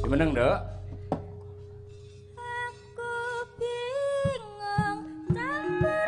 Jumeneng, Nduk. Aku bingung campur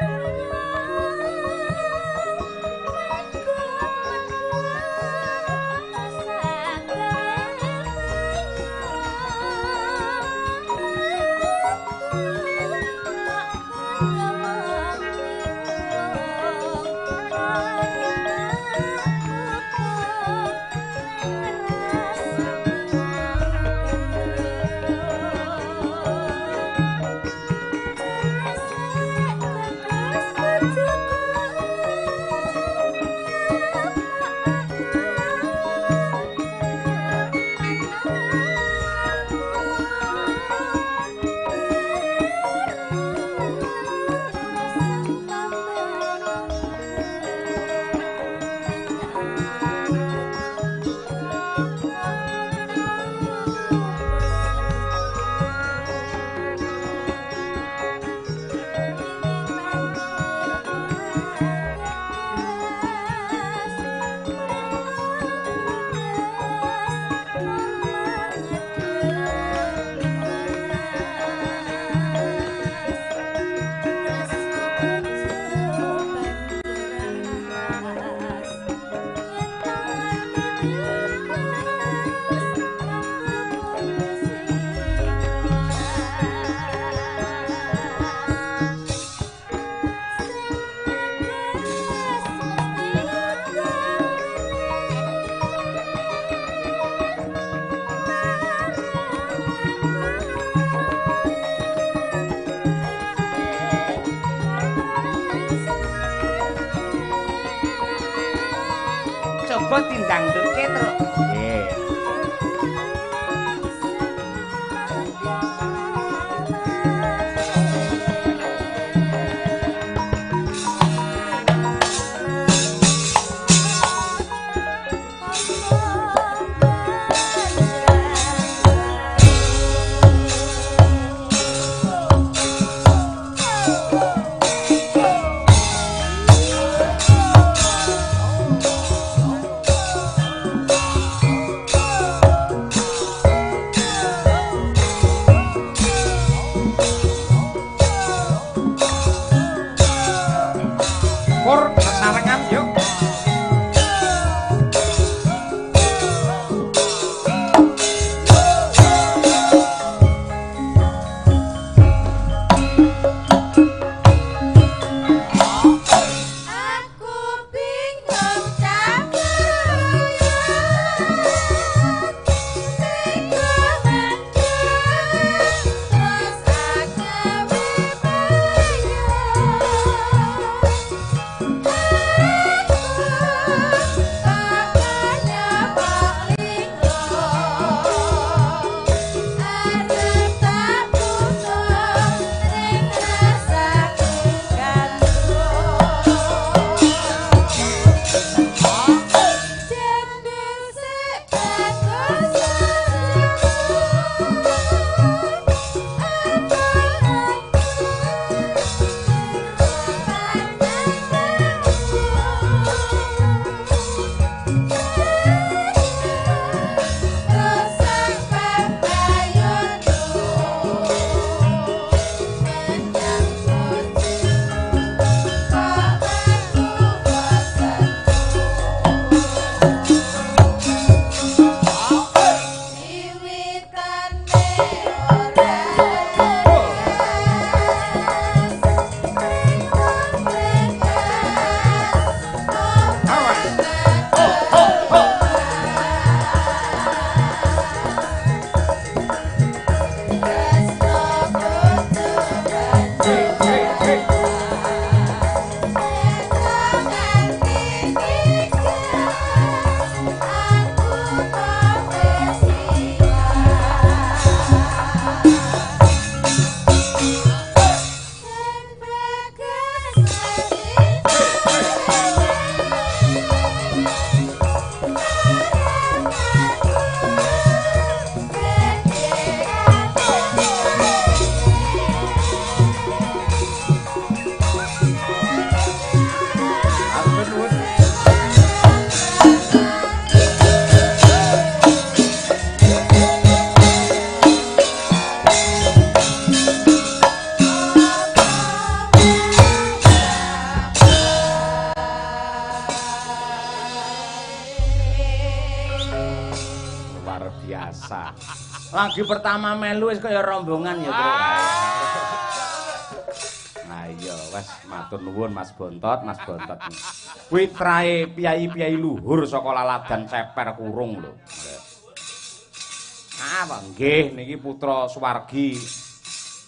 Coba tindangdutke, Truk. Nggih. Luar biasa. Lagi pertama melu wis kaya rombongan ya, Tru. Nah iya, wes matur nuwun Mas Bontot, Mas Bontot. Kuwi trae piyai-piyai luhur saka Laladan Ceper Kurung lho. Ah, nggih niki putra Suwargi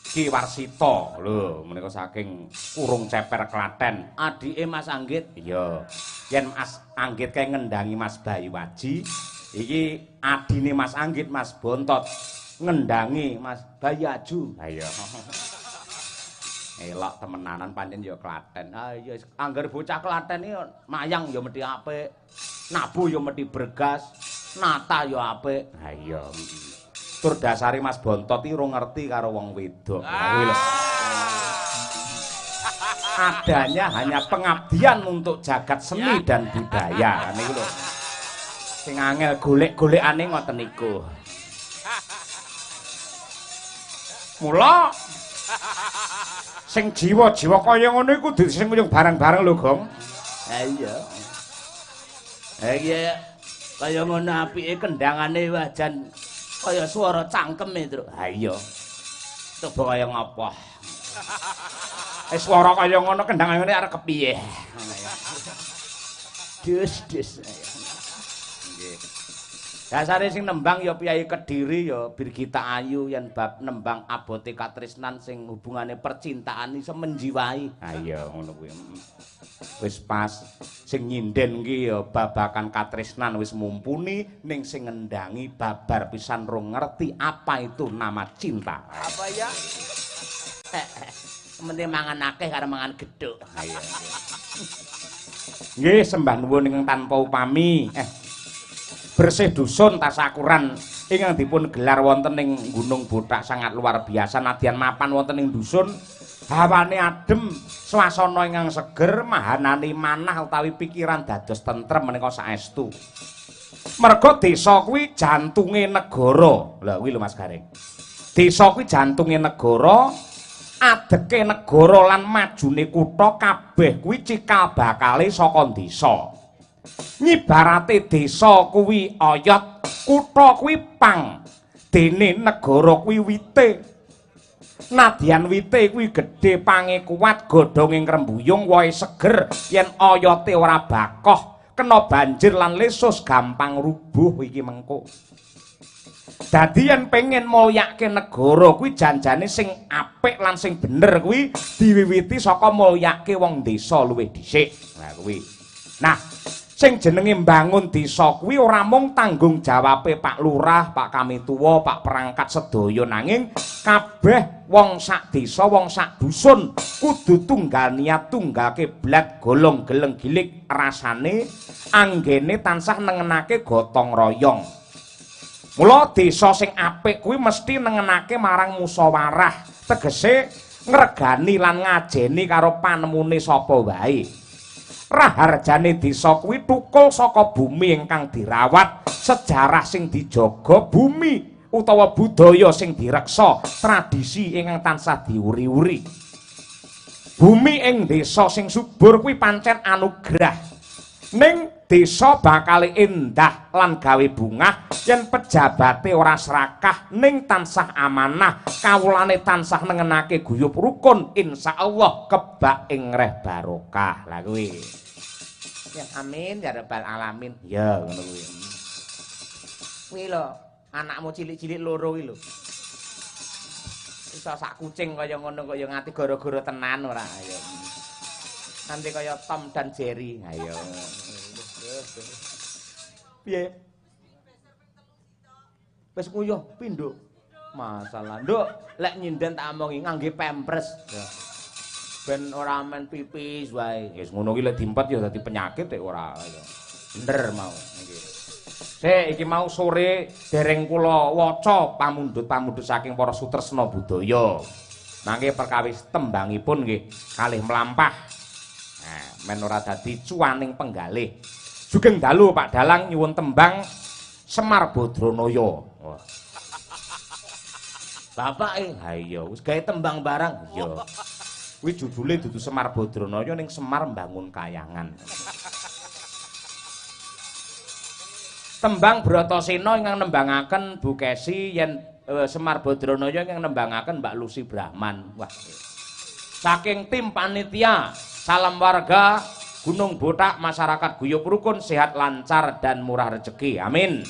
Ki Warsita lho, menika saking Kurung Ceper Klaten. Adike Mas Anggit. Iya. Yen Mas Anggit kae ngendangi Mas Bayu Waji, iki adine Mas Anggit, Mas Bontot ngendangi Mas Bayu Aju. Ha iya. Elok temenanan pancen ya Klaten. Ha iya, angger bocah Klaten iki mayang ya mesti apik, nabuh ya mesti bergas, nata ya apik. Ha iya. Tur dasare Mas Bontot iki ora ngerti karo wong wedok. Kuwi lho. Adanya hanya pengabdian untuk jagat seni dan budaya. Niku lho. Sing angel golek-golekane ngoten niku. Mula sing jiwa-jiwa kaya ngono iku kudu sing nguyung bareng-bareng lho, Gong. Ha iya. Ha iya kaya ngono apike kendangane wajan kaya suara cangkeme, Truk. Ha iya. Coba kaya ngapa? Suara kaya ngono kendang ngene arep kepiye? Dus dus. Nggih. Dasare sing nembang ya Piyai Kediri ya Birgita Ayu yen bab nembang abote katresnan sing hubungane percintaan iso menjiwai. Ha iya ngono kuwi. Wis pas sing nyinden ki ya babakan katresnan wis mumpuni ning sing ngendangi babar pisan rong ngerti apa itu nama cinta. Apa ya? Mending mangan akeh karo mangan gedhuk. Ha iya. Nggih sembah nuwun ingkang tanpa upami. Bersih dusun tasakuran ingkang dipun gelar wonten ing Gunung Bothak sangat luar biasa nadyan mapan wonten ing dusun hawane adem swasana ingkang seger mahanani manah utawi pikiran dados tentrem menika saestu. Merga desa kuwi jantunge negara. Lha kuwi lho Mas Gareng. Desa kuwi jantunge negara, adeke negara lan majune kutha kabeh kuwi cikal bakale saka desa. Nyibarate desa kuwi oyot, kutha kuwi pang, dene negara kuwi wite. Nadyan wite kuwi gedhe, pange kuat, godhonge ngrembuyung, wohe seger, yen oyote ora bakoh, kena banjir lan lesus gampang rubuh iki mengko. Dadi yen pengen mulyake negara kuwi janjane sing apik lan sing bener kuwi diwiwiti saka mulyake wong desa luwih dhisik. Nah kuwi. Nah, sing jenenge mbangun desa kuwi ora mung tanggung jawabe Pak Lurah, Pak Kamituwa, Pak perangkat sedaya nanging kabeh wong sak desa, wong sak dusun kudu tunggal niat, tunggal kiblat, golong geleng gilik rasane anggene tansah nengenake gotong royong. Mula desa sing apik kuwi mesti nengenake marang musyawarah, tegese ngregani lan ngajeni karo panemune sapa wae. Raharjane desa kuwi tukul saka bumi ingkang dirawat, sejarah sing dijaga bumi utawa budaya sing direksa, tradisi ingkang tansah diuri-uri. Bumi ing desa sing subur kuwi pancen anugrah. Ning desa bakal endah lan gawe bungah yen pejabate ora serakah ning tansah amanah, kawulane tansah nengenake guyub rukun, insyaallah kebak ing reh barokah. Lah kuwi. Ya amin ya rabbal alamin. Ya ngono kuwi. Kuwi lho, anakmu cilik-cilik loro kuwi lho. Iso sak kucing kaya ngono kok ya nganti gara-gara tenan ora ayo. Nanti kaya Tom dan Jerry. Ayo. Piye? Wis nguyuh pindho. Masalah, Nduk, lek nyinden tak omongi ngangge pampers. Ya. Ben ora men pipis wae. Wis ngono ki lek dimpet ya dadi penyakit ya ora ya. Bener mau nggih. Sik iki mau sore dereng kula waca pamundhut-pamundhut saking para sutresna budaya. Mangke perkawis tembangipun nggih kalih mlampah. Nah, men ora dadi cuaning penggalih. Sugeng dalu Pak Dalang nyuwun tembang Semar Badranaya. Wah. Bapake, ha iya wis gawe tembang barang. Iya. Kuwi judule dudu Semar Badranaya ning Semar Mbangun Kayangan. Tembang Bratasena ingkang nembangaken Bu Kesi yen Semar Badranaya ingkang nembangaken Mbak Lucy Brahman. Wah. Saking tim panitia, salam warga Gunung Botak, masyarakat guyub rukun, sehat lancar dan murah rezeki. Amin.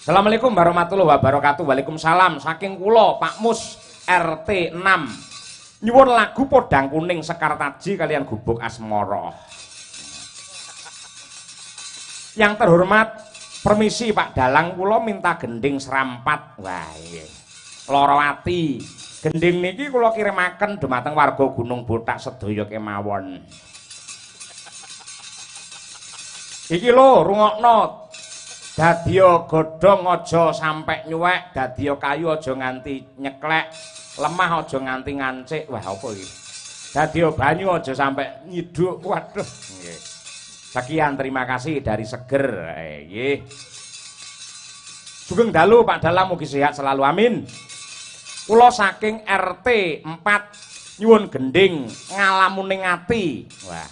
Assalamualaikum warahmatullahi wabarakatuh. Waalaikumsalam. Saking kula Pak Mus RT 6. Nyuwun lagu Podang Kuning Sekar Taji kalian Gubuk Asmara. Yang terhormat, permisi Pak Dalang, kula minta gending serampat. Wah, iya. Loro ati. Gending niki kula kirimaken dumateng warga Gunung Botak sedaya kemawon. Iki lho rungokno. Dadiya godhong aja sampe nyuwek, dadiya kayu aja nganti nyeklek, lemah aja nganti ngancik. Wah, apa iki? Dadiya banyu aja sampe nyiduk. Waduh, nggih. Sekian, terima kasih dari Seger. Nggih. Sugeng dalu Pak Dalang, mugi sehat selalu, amin. Kula saking RT 4 nyuwun gending ngalamuning ati. Wah.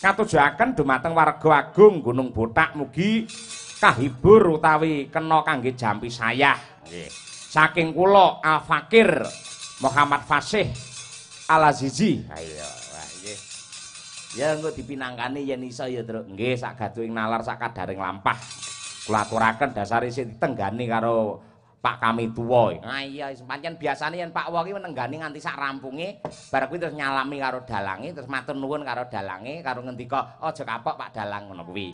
Katujuaken dumateng warga agung Gunung Botak mugi kahibur utawi kena kangge jampi sayah. Nggih. Saking kula Al Fakir Muhammad Fasih Al Azizi. Ayo, wah nggih. Ya engko dipinangkani yen iso ya, Truk. Nggih, sak gaduhing nalar sak kadaring lampah. Kula aturaken dasare sing ditenggani karo Pak kami tuwa. Ah iya, pancen biasane yen Pak Wo ki nenggani nganti sak rampunge, bar kuwi terus nyalami karo dalange, terus matur nuwun karo dalange, karo ngendika aja kapok Pak Dalang ngono kuwi.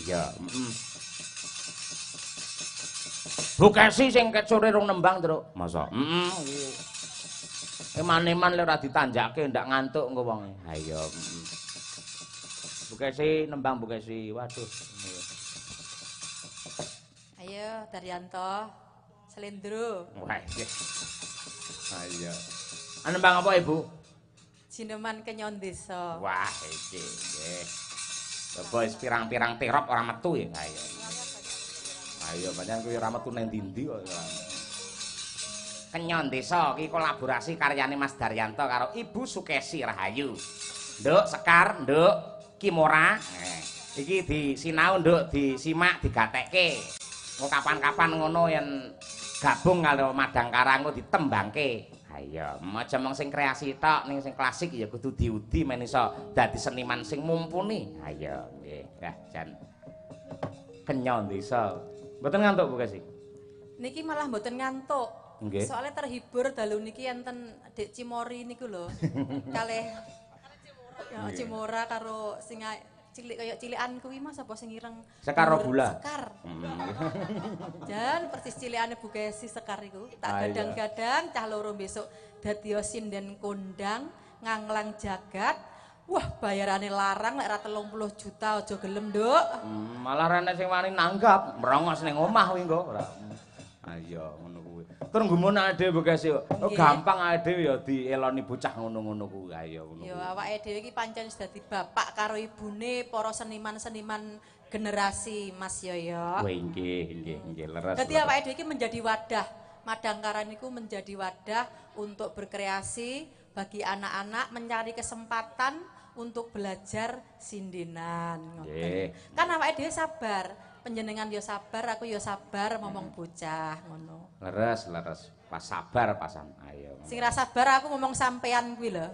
Iya, heeh. Bu Kesi sing ket sore rung nembang, Truk. Masa? Heeh. Eman-eman lek ora ditanjake ndak ngantuk engko wonge. Ha iya, heeh. Bu Kesi nembang Bu Kesi. Waduh. Ayo Daryanto. Selendro. Wah, iya. Ayo. Nembang apa, Ibu? Jineman Kenyon Desa. Wah, iki nggih. Coba wis pirang-pirang terop ora metu ya. Ayo. Ayo, pancen kuwi ora metu nang ndi-ndi kok. Kenyon Desa iki kolaborasi karyane Mas Daryanto karo Ibu Sukesi Rahayu. Nduk Sekar, Nduk Kimora. Iki disinau, Nduk, disimak, digatekke. Engko kapan-kapan ngono yen gabung karo Madangkara engko ditembangke. Ha iya, aja mung sing kreasi tok, ning sing klasik ya kudu diudi men iso dadi seniman sing mumpuni. Ha iya, nggih. Wah, jan Kenyon Desa. Mboten ngantuk Bu Kesi? Niki malah mboten ngantuk. Nggih. Soalnya terhibur dalu niki enten Dek Cimori niku lho. Kalih ya Cimora karo sing cilik kaya cilikan kuwi Mas apa sing ireng? Sekar Robula. Sekar. Jan persis cilikane Bu Kesi Sekar iku. Tak gadang-gadang cah loro besok dadi sinden kondang nganglang jagat. Wah, bayarane larang lek ra 30 juta aja gelem, Nduk. Malah ra enek sing wani nanggap, merongos ning omah kuwi engko ora. Ayo ngono kuwi. Tur gumun awake dhewe Bu Kesi. Oh, gampang awake dhewe ya dieloni bocah ngono-ngono kuwi. Ayo ngono. Ya awake dhewe iki pancen wis dadi bapak karo ibune para seniman-seniman generasi Mas Yoyo. Wah, nggih, nggih, nggih leres. Dadi awake dhewe iki menjadi wadah. Madangkara niku menjadi wadah untuk berkreasi bagi anak-anak mencari kesempatan untuk belajar sindinan. Ngoten. Kan awake dhewe sabar. Panjenengan yo sabar, aku yo sabar ngomong bocah ngono. Leres, leres. Pas sabar pasan. Ayo. Sing ra sabar aku ngomong sampean kuwi lho.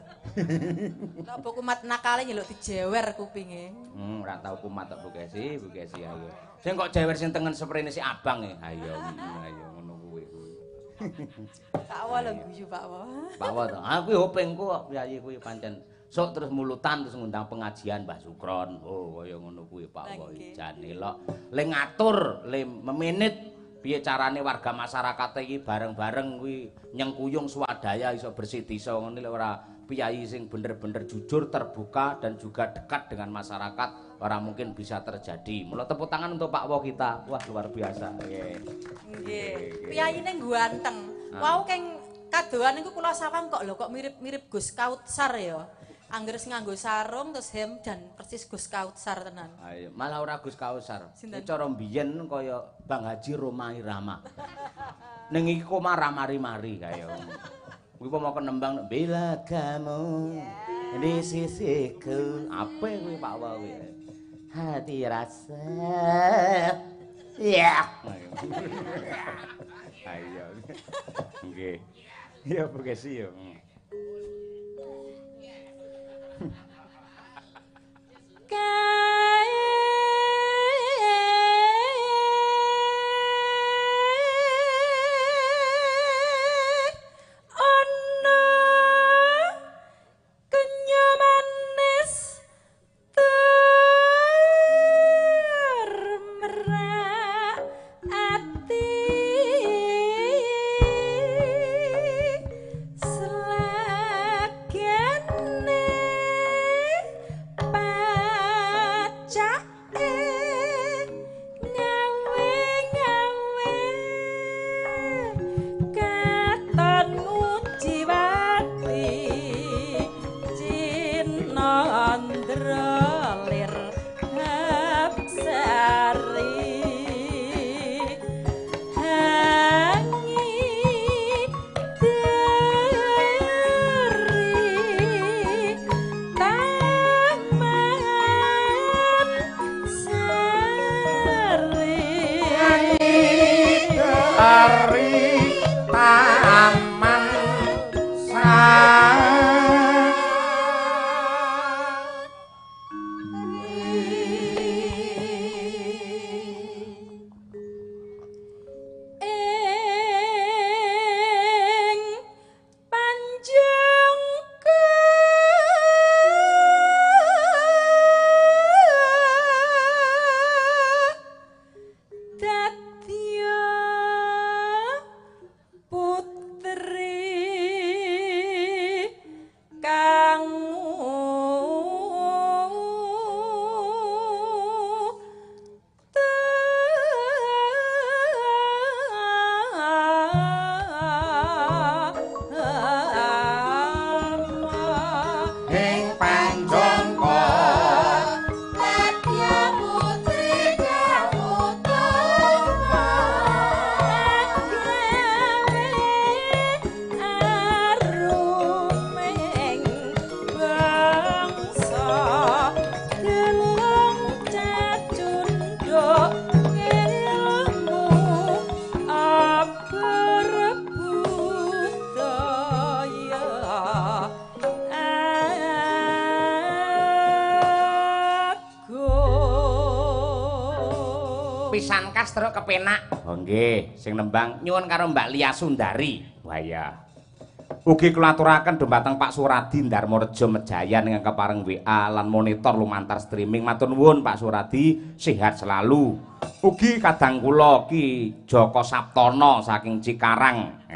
Lha apa kumat nakale nyeluk dijewer kupinge. Ora tau kumat tok Bu Kesi, Bu Kesi ayo. Sing kok jewer sing tengen seprene si abang e. Ayo, ayo ngono kuwi. Pak Wo lho guyu Pak Wo. Pak Wo to. Ah kuwi hopengku kok piyayi kuwi pancen. Sok terus mulutan terus ngundang pengajian Mbah Sukron. Oh, kaya ngono kuwi Pak Wo jane lok. Le ngatur, le memenit piye carane warga masyarakat iki bareng-bareng kuwi nyengkuyung swadaya iso bersih desa ngene lek ora piyayi sing bener-bener jujur, terbuka dan juga dekat dengan masyarakat ora mungkin bisa terjadi. Mula tepuk tangan untuk Pak Wo kita. Wah, luar biasa. Nggih. Nggih. Piyayine ganteng. Wau keng kadoan niku kula sawang kok lho kok mirip-mirip Gus Kautsar ya. Angger sing nganggo sarung terus hem jan persis Gus Kautsar tenan. Ayo, malah ora Gus Kautsar. Cara mbiyen kaya Bang Haji Roma Irama. Ning iki kok mari-mari kaya. Kuwi mau nembang bila kamu di sisiku. Ape kuwi Pak Wo kuwi. Hati rasa. Ya. Ayo. Nggih. Ya Bu Kesi ya. Pisan kas terus kepenak. Oh nggih, sing nembang nyuwun karo Mbak Lia Sundari. Wah iya. Ugi kula aturaken dumateng Pak Suradi Darmorejo Mejayan ingkang kepareng WA lan monitor lumantar streaming. Matur nuwun Pak Suradi, sehat selalu. Ugi kadang kula Ki Joko Saptono saking Cikarang.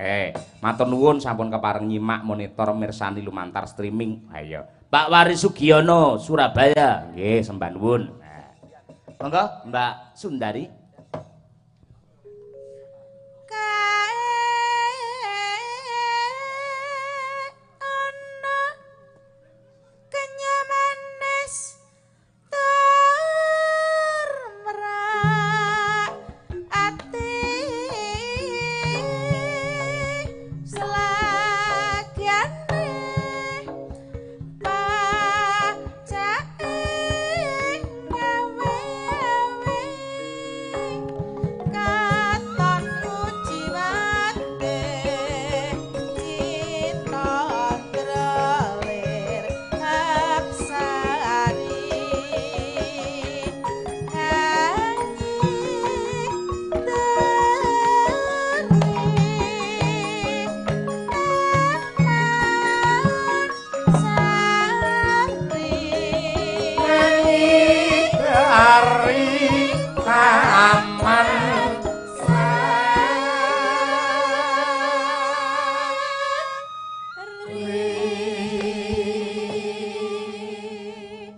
Matur nuwun sampun kepareng nyimak monitor mirsani lumantar streaming. Ayo. Pak Wari Sugiono Surabaya. Nggih, sembah nuwun. Monggo Mbak Sundari.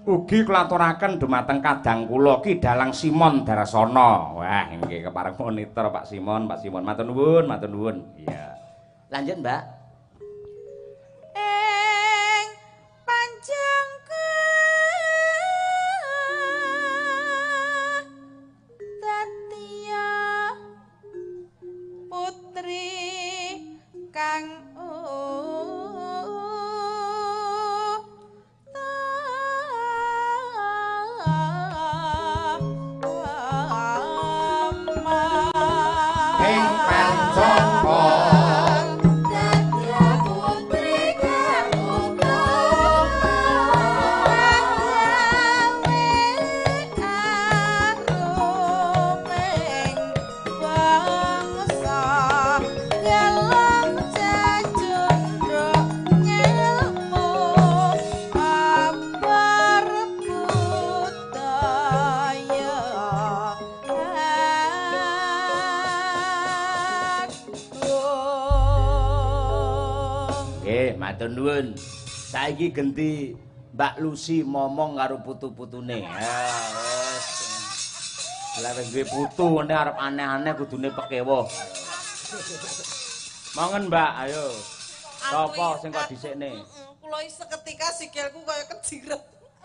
Ugi kula aturaken dumateng kadang kula Ki Dalang Simon Darsono. Wah, nggih kepareng monitor Pak Simon, Pak Simon. Matur nuwun, matur nuwun. Iya. Lanjut, Mbak. Ing panjangka dadiya putri kang Nggih, matur nuwun. Saiki genti Mbak Lucy momong karo putu-putune. Ha, wis. Lah wis duwe putu ngene arep aneh-aneh kudune pekewuh. Mongen, Mbak, ayo. Sapa sing kok dhisikne? Kula seketika sikilku kaya kejiret.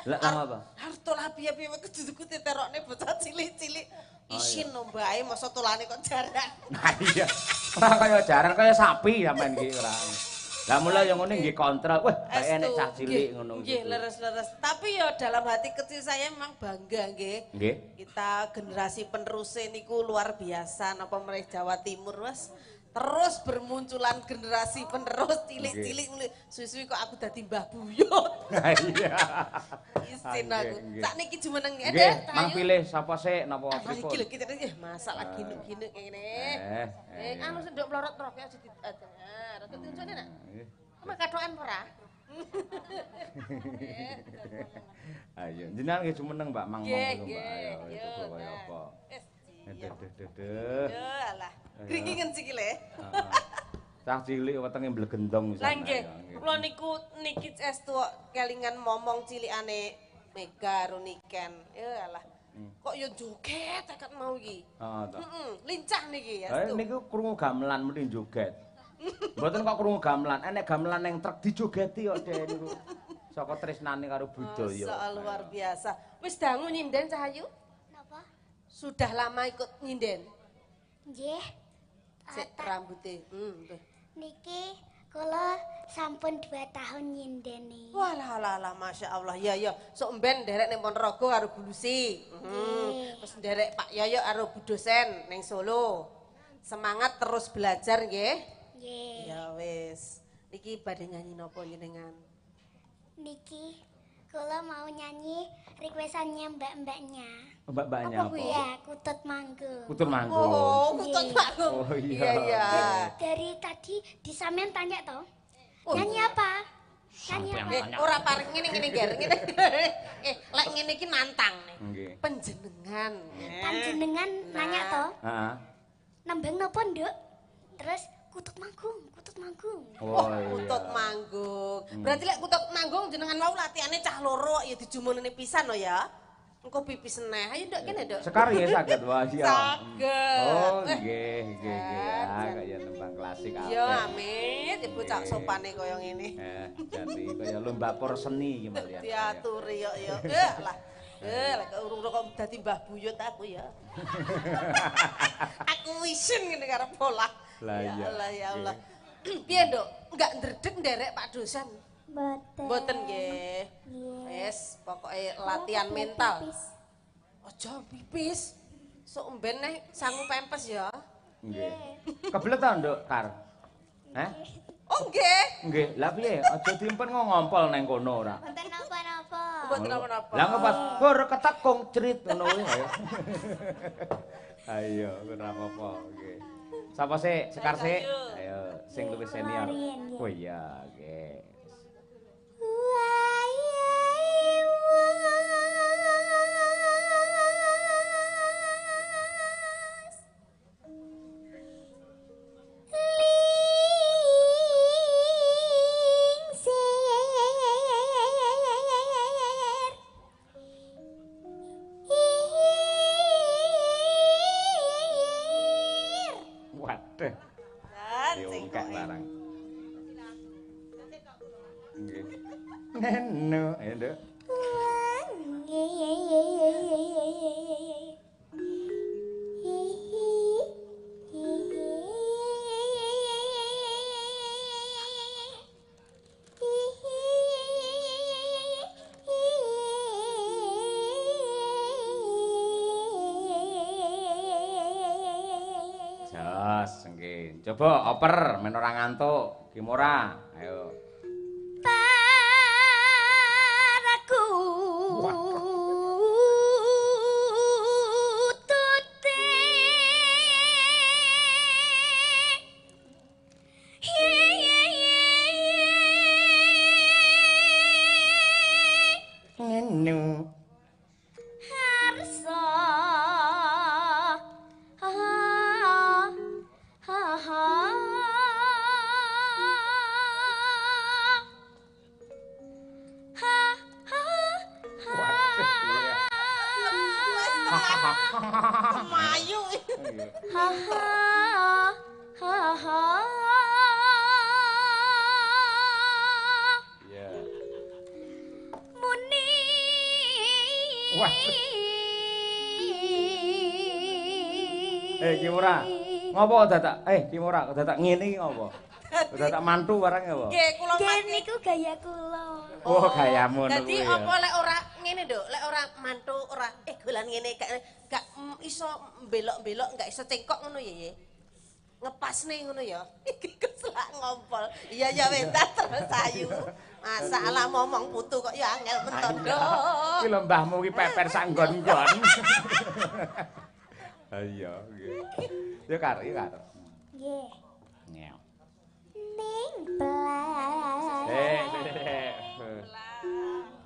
Lah apa? Arep tolah piye-piye kejuduku diterokne bocah cilik-cilik. Isin lho mbae masa tolane kok jaran. Nah iya. Ora kaya jaran kaya sapi sampean iki ora. Lah mula yang ngene nggih kontrol. Wah, kaya enek cah cilik ngono. Nggih, leres-leres. Tapi ya dalam hati kecil saya memang bangga nggih. Nggih. Kita generasi penerus niku luar biasa napa mereh Jawa Timur wes. Terus bermunculan generasi penerus cilik-cilik suwi-suwi kok aku dadi Mbah Buyut. Nah iya. Isin aku. Sakniki jumeneng nggih, mang pilih sapa sik napa pripun? Iki lho kita masak lagi ginuk-ginuk ngene. Anu sing nduk mlorot roke aja di rada tuncune nak. Mak kathokan ora? Ayo jenengan nggih jumeneng Mbak mang mong Mbak. Ayo coba kaya apa. Duh. Alah. Gringingen sikile. Cah cilik wetenge mblegendong pisan. Lah nggih, kula niku niki estu kelingan momong cilikane Mega Runiken. Ya alah. Kok ya joget tekan mau iki. Heeh ta. Heeh, lincah niki ya. Niku krungu gamelan mesti joget. Mboten kok krungu gamelan, enek gamelan ning truk dijogeti kok dhek niku. Saka tresnane karo budaya. Masyaallah luar biasa. Wis dangu nyinden Cahayu? Napa? Sudah lama ikut nyinden? Nggih. Sik rambute. Niki kula sampun 2 tahun nyindeni. Walah alah alah masyaallah. Ya ya, sok mben nderek ning Ponorogo karo Bu Lucy. Terus nderek Pak Yoyo karo Bu dosen ning Solo. Semangat terus belajar nggih. Nggih. Ya wis. Niki badhe nyanyi napa jenengan? Niki kula mau nyanyi requestannya mbak-mbaknya. Mbak-mbaknya apa? Ya, Kutut Manggung. Kutut Manggung. Oh, Kutut Manggung. Oh iya. Iya. Dari tadi di sampean tanya toh. Nyanyi apa? Nyanyi apa? Ora pareng ngene-ngene ger ngene. Lek ngene iki nantang nih. Nggih. Panjenengan. Panjenengan nanya toh. Heeh. Nembang napa, Nduk? Terus Kutut Manggung, Kutut Manggung. Oh, iya. Kutut Manggung. Berarti lek Kutut Manggung jenengan wau latihane cah loro ya dijumenene pisan no ya. Engko pipis neh. Ayo nduk kene, Nduk. Sekar ya saged wah iya. Saged. Oh nggih, nggih, nggih. Ah kaya tembang klasik apik. Ya amit, ibu cak sopane kaya ngene. Jadi kaya lomba porseni iki malian. Diaturi yo yo. Lah. Lek urung kok dadi Mbah Buyut aku ya. Aku isin ngene karo pola. Lah ya iya. Allah ya Allah. Piye, Nduk? Enggak ndredeg nderek Pak dosen? Mboten. Mboten nggih. Wis, pokoke latihan mental. Aja pipis. Sok mben neh sangu pempes ya. Nggih. Kebelet ta, Nduk, Kar? Heh? Oh nggih. Nggih. Lah piye? Aja diimpen ngompol neng kono ora. Mboten napa-napa. Mboten napa-napa. Lah pas gor ketekung cerit ngono kuwi ayo. Ayo, ora apa-apa nggih. Sapa sik? Sekar sik. Ayo, sing luwih senior. Oh iya, nggih. Waduh. Diungkek barang. Nggih. Neno, ayo Nduk. Jos, nggih. Coba oper men ora ngantuk. Kimora, ayo. Ha ha ha. Ayu. Ha ha ha ha. Iya. Muni. Wah. Kimura. Ngopo dadak? Kimura kok dadak ngene iki ngopo? Dadak mantu barang apa? Nggih, kula mati. Niku gaya kula. Oh, gayamu ngono kuwi. Dadi apa lek ora ngene, Nduk? Lek ora mantu ora golan ngene gak iso belok-belok, gak iso cengkok ngono ya, ye. Ngepasne ngono ya. Iki keselak ngompol. Iya ya wentas terus ayu. Masalah momong putu kok ya angel menton, Nduk. Iki lho mbahmu iki peper sak nggon-nggon. Iya, nggih. Ya kar, ya kar. Nggih. Ngew. Ning pelang.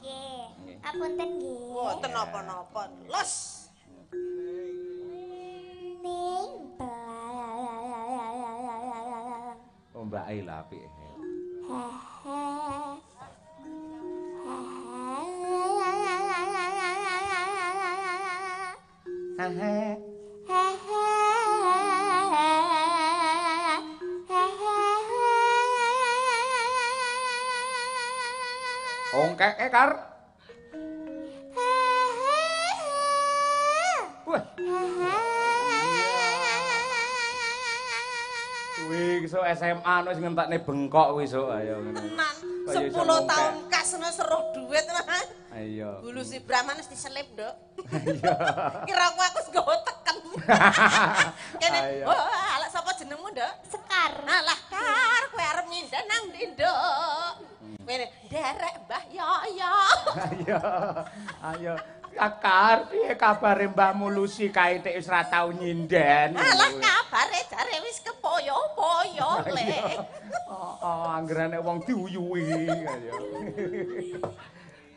Nggih. Apunten nggih. Mboten napa-napa. Los. Ning pelang. Oh, mbake lho apik. Hehe. Ongkeke kar. Wah. Kuwi iso SMA wis ngentekne bengkok kuwi iso ayo ngene. Tenan 10 tahun kas ngono seruh duit Mas. Ayo. Bulu si Brahman wis diselip, Nduk. Iya. Kira aku wis nggawa teken. Kene, oh, alak sapa jenengmu, Nduk? Sekar. Alah, Kar, kowe arep nyinden nang ndi, Nduk? Ngene, nderek Mbah Yoyo. Ayo. Ayo. Kar, piye kabare Mbahmu Lusi kae tek wis ra tau nyinden. Alah, kabare jare wis kepoyo-poyo le. Oh, anggerane wong diuyuhi ayo.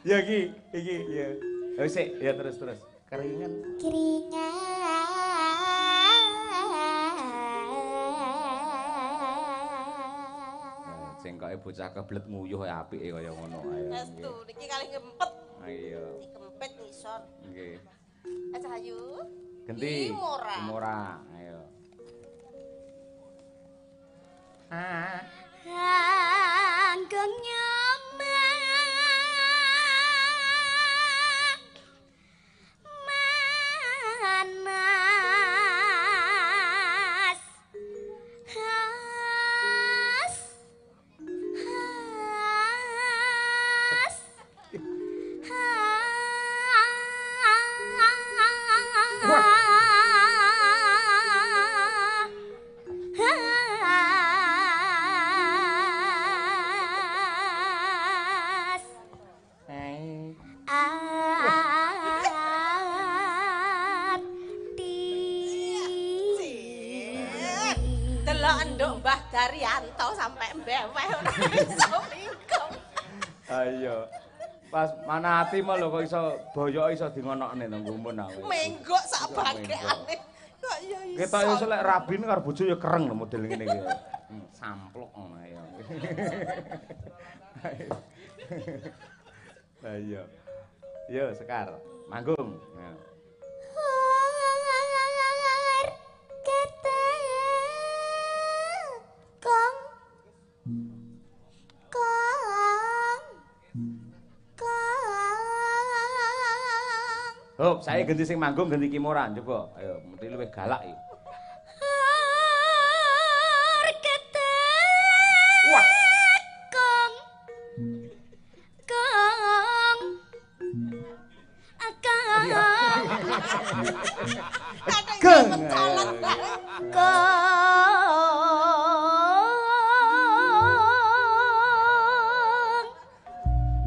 Ya iki, iki ya. Wis sik, ya terus terus. Keringan. Keringan. Cengkoke bocah kebelet nguyuh apike kaya ngono ayo. Estu niki kali ngempet. Ayo. Dikempet ngisor. Nggih. Ayo. Genti. Kimura. Kimura. Ayo. Ah. Anggung nyaman. Manas. Has. Has. Has. Arti. Delok nduk Mbah Daryanto sampe mbeweh ora iso mingkem. Ayo. Pas mana ati mah lho kok iso boyoke iso dingonokne nang gumun aku. Menggok sak bangkeane. Kok ya iso. Ketok iso lek rabine karo bojo ya kereng lho model ngene iki. Samplok ngono ayo. Ayo. Yo Sekar, manggung. Kong. Kong. Kong. Hop, saya ganti sing manggung ganti Kimura, coba. Ayo, mesti luwih galak iki. Wah. Kong. Kong. Akang. Geng. Kong.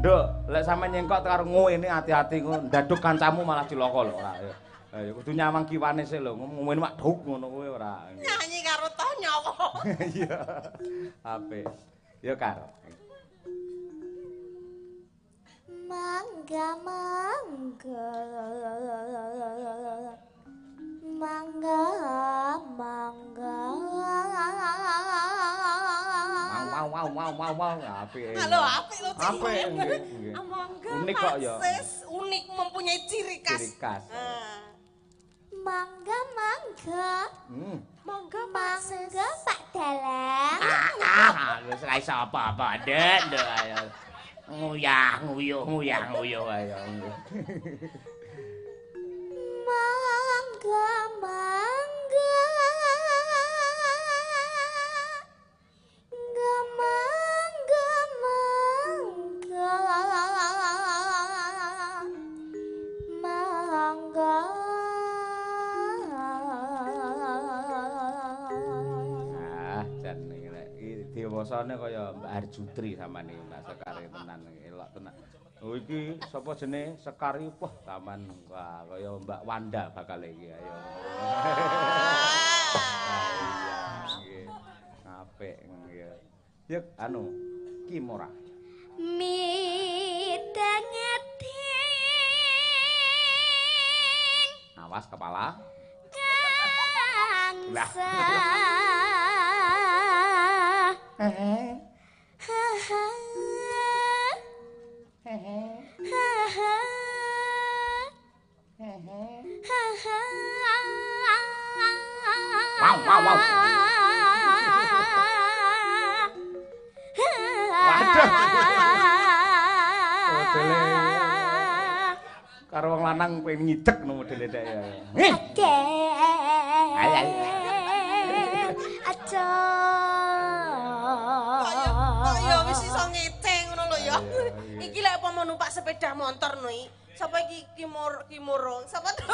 Nduk, lek sampe nyengkok karo ngene ati-ati ngono, ndaduk kancamu malah cilaka lho ora. Ayo kudu nyawang kiwane sik lho, ngene mak duk ngono kuwi ora. Nyanyi karo toh nyawa. Iya. Apik. Ya Kar. Mangga mangga. Mangga mangga. Wow wow wow wow wow apik. Halo apik lho. Apik nggih. Mangga. Unik kok ya. Unik mempunyai ciri khas. Ciri khas. Mangga mangga. Monggo. Monggo Pak. Monggo Pak Dalang. Ah, wis ra iso apa-apa, Nduk, Nduk ayo. Nguyah, nguyuh, nguyah, nguyuh ayo. Monggo, monggo. Monggo, monggo, monggo. Monggo. Ah, jan iki dewasane kaya Mbak Harjutri sampean iki, Mbak Sekar tenan elok tenan. Oh iki sapa jenenge Sekar iki wah taman wah kaya Mbak Wanda bakal iki ayo. Ah iya nggih. Apik nggih. Yuk anu Kimora. Midangeting Awas kepala. Kangsa. Hehe. Ha ha. Hehe. Ha ha. Hehe. Ha ha. Wow wow wow. Waduh. Modele karo wong lanang pengen ngidek no modele dek ya. Ih. Aja. Kok ya wis iso ngece ngono lho ya. Iki lek apa mau numpak sepeda motor no iki. Sapa iki Kimoro? Sapa to?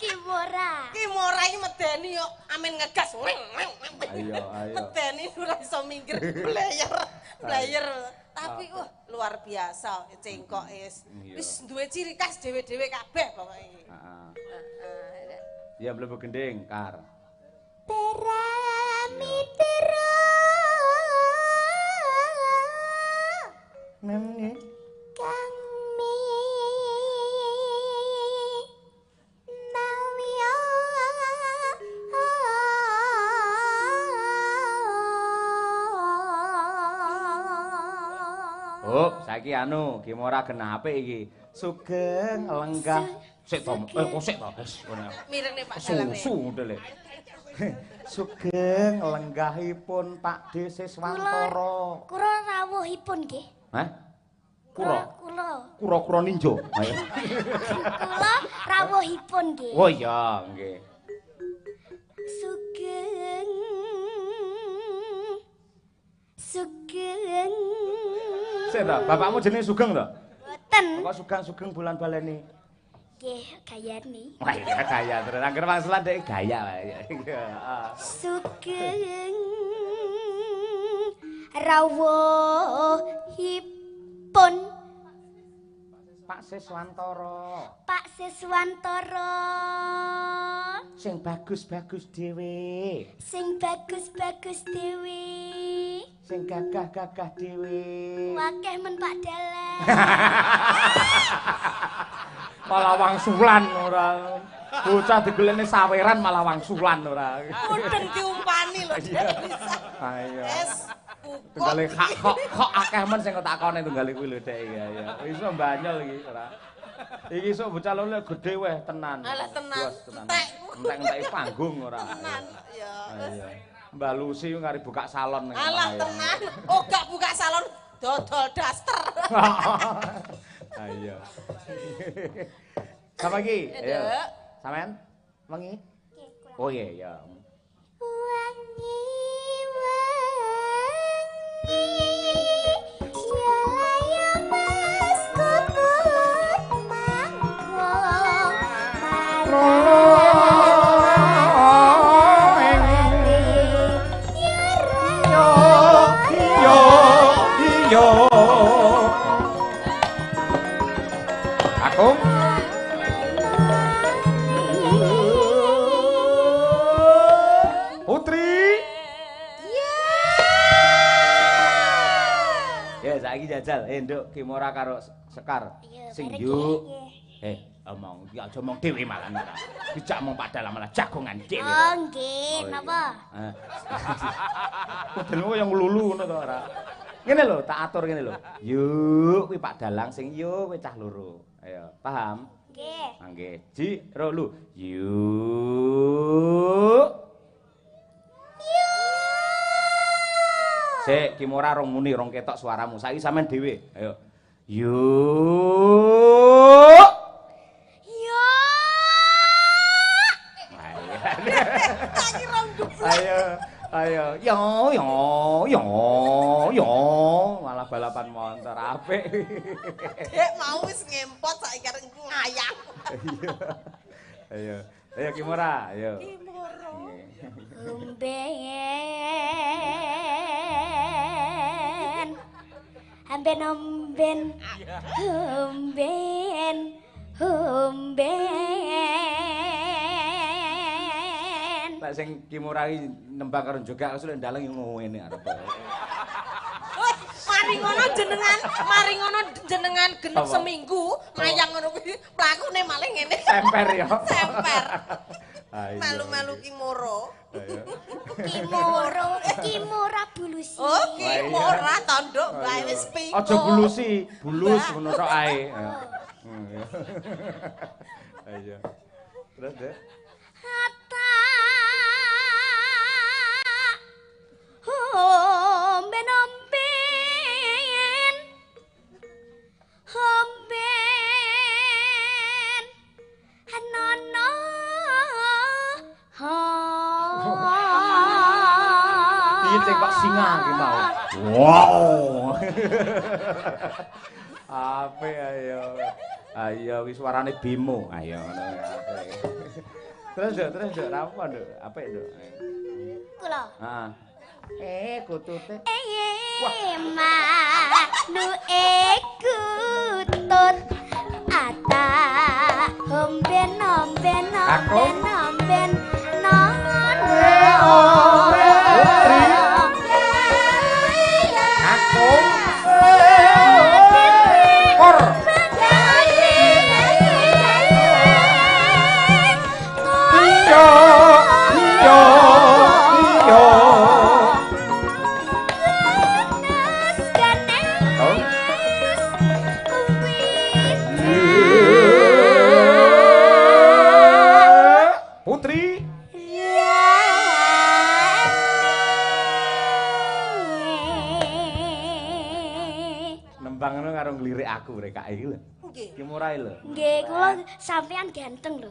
Kimora. Kimora iki medeni yo amen ngegas. Ayo ayo. Medeni ora iso minggir blayer, blayer. Tapi wah luar biasa cengkok wis. Wis duwe ciri khas dhewe-dhewe kabeh pokoke iki. Heeh. Ya mlebu gending, Kar. Paramitro. Nene. Kang mi nawiya. Oh, saiki anu Kimora genah apik iki. Sugeng lenggah. Sik to, kok sik to, wis ngono. Mirene Pak Dalang. Susu modele. Sugeng lenggahipun Pak D Siswantara. Kula rawuhipun nggih. Hah? Kura. Kula. Kura-kura ninja. Ayo. Kula rawuhipun nggih. Oh iya, nggih. Sugeng. Sugeng. Sik to, bapakmu jenenge Sugeng to? Mboten. Kok Sugeng-sugeng bulan baleni? Nggih, gayane. Wah, iya gaya terus. Angger wangsulan dhek gaya wae. Heeh. Sugeng rawuhipun Pak Siswantara. Pak Siswantara. Sing bagus-bagus dhewe. Sing bagus-bagus dhewe. Sing gagah-gagah dhewe. Wakeh men Pak Dalang. Malah wangsulan ora. Bocah digolekne saweran malah wangsulan ora. Mudeng diumpani lho. Ayo. Es kukuk. Tunggale hak kok kok akeh men sing takone tunggale kuwi lho dek iki ya. Iso banyol iki ora. Iki sok bocah lho gedhe weh tenan. Alah tenan. Entek. Entek-enteki panggung ora. Tenan ya. Mbak Lucy ngari buka salon ning. Alah tenan. Oh gak buka salon dodol daster. Ayo. Sapa iki? Ayo. Sampean? Wengi? Oh iya iya. Wangi wangi ya ya Mas Kutut mangko Yo yo. Aku Putri. Ya saiki jajal, Nduk Kimora karo Sekar. Sing yuk. Omong iki aja omong dhewe malah. Dijak mong padahal malah jagongan dhewe. Oh nggih, napa? Modelmu kaya nglulu ngono to ora. Ngene lho, tak atur ngene lho. Yuk kuwi Pak Dalang sing yuk kowe cah loro. Ayo, paham? Nggih. Nggih. Ji, ro lu. Yuk. Sik, Kimora rong muni, rong ketok suaramu. Saiki sampean dhewe. Ayo. Yuk. Yo. Tak kira ndublek. Ayo, ayo. Yo yo yo yo. Malah balapan motor apik. Dek mau wis ngempot saiki arep ngayang. Iya. Ayo. Ayo Kimora, ayo. Kimora. Omben. Amben omben. Omben. Omben. Lek sing Kimora iki nembang karo jogak wis lek ndaleng ngene arep. Mari ngono jenengan, mari ngono jenengan genep seminggu mayang ngono kuwi mlakune malah ngene. Semper ya. Semper. Melu-melu Kimoro. Kimoro, Kimora bulusi. Oh, Kimora tanduk bae wis piko. Aja bulusi, bulus ngono tok ae. Ayo. Terus, Dek. Hatta. Omben omben. Omben. Hanono. Piye sing kok singa iki mau? Wow. Apik ayo. Ayo wis suarane Bimo. Ayo ngono apik. Terus Nduk, terus Nduk, ra apa Nduk? Apik Nduk. Kula. Heeh. Kutute. Manuke kutut ata omben omben omben omben non. Kakung. Kor. Yo yo yo. Putri. Nembang ngono karo nglirik aku rekake iki lho. Nggih. Kimura lho. Nggih, kula sampean ganteng lho.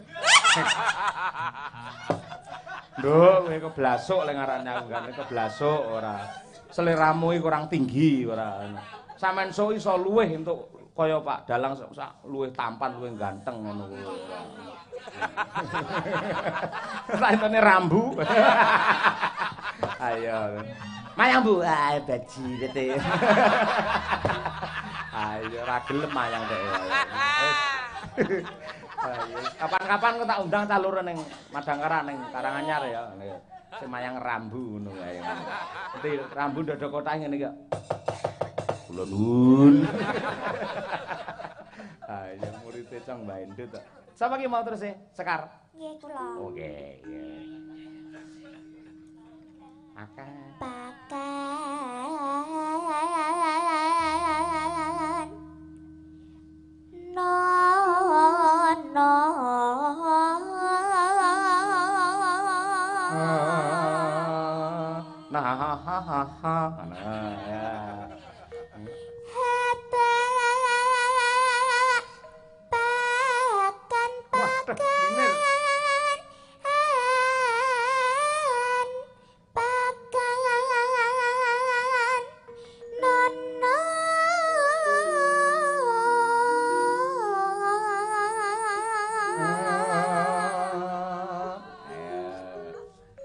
Nduk, kowe keblasuk lek ngarani aku ganteng keblasuk ora. Seleramu iki kurang tinggi ora. Sampeyan sok iso luwih entuk kaya Pak Dalang sak luwih tampan, luwih ganteng ngono kuwi. Sak entone rambu. Ayo. Mayang Bu, ah baji tete. Ayo ora gelem mayang dhek. Ayo. Kapan-kapan kok tak undang calure ning Madangkara ning Karanganyar ya. Sing mayang rambu ngono kae. Nanti rambu ndodok kotak ngene iki kok. Kula nuwun. Ayo murid e Cong Mbah Endut tok. Sapa ki mau terus e? Sekar. Nggih kula. Oke, nggih. Pakan. Pakan. No no. Nah ha ha ha ha. Nah ya. Hatta pakan pakan. Pakan nono.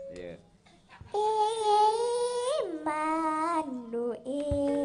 Iya. Manuke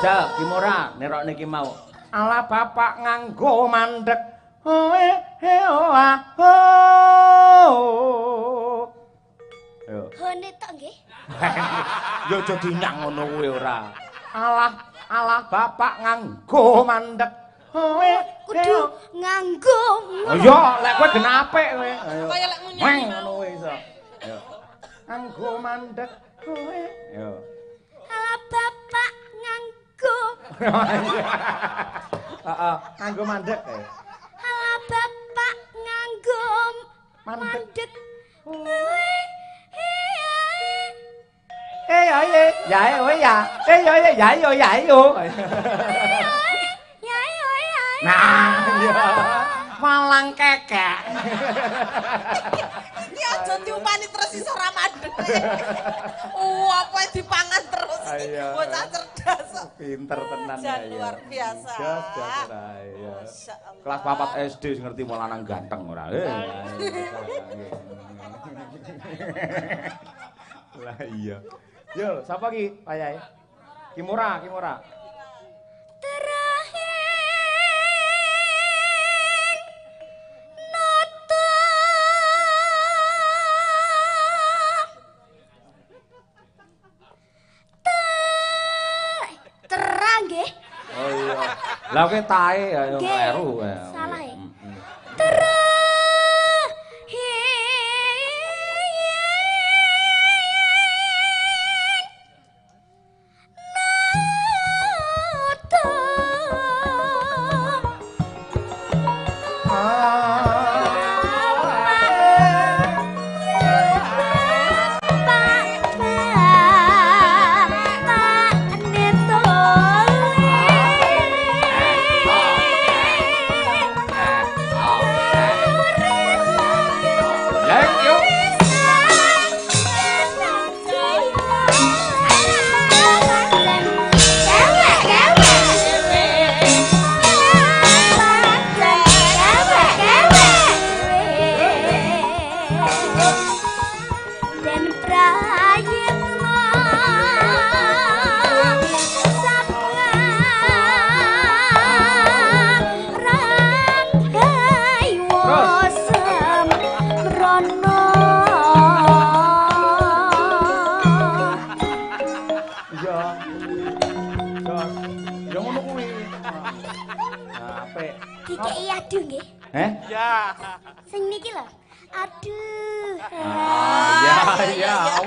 Jajal Kimora nerokne ki mau. Ala bapak nganggo mandek. Hoe he o a ho. Yo. Hone tok nggih. Ya aja dinyang ngono kuwi ora. Alah, alah bapak nganggo mandek. Hoe kudu nganggo. Oh iya, lek kowe gen apik kowe. Ayo. Kaya lek ngunyani ngono kuwi iso. Yo. Nganggo mandek kowe. Yo. Alah bapak nganggo. Heeh, nganggo mandek. Alah bapak nganggo mandek. Eh ya ya ya ya. Eh ya ya ya ya ya yo. Ya ya ya. Nah, iya. Malang kekek. Iki aja diupani terus iso ora mandek. Apa dipangan terus iki. Bocah cerdas. Pinter tenan ya. Luar biasa. Jos jos ora iya. Kelas 4 SD wis ngerti wong lanang ganteng ora. Lah iya. Yo, sapa ki payahe? Kimura, Kimura. Terang nggih. Oh iya. Lah kowe tae ya kleru. Salah ya.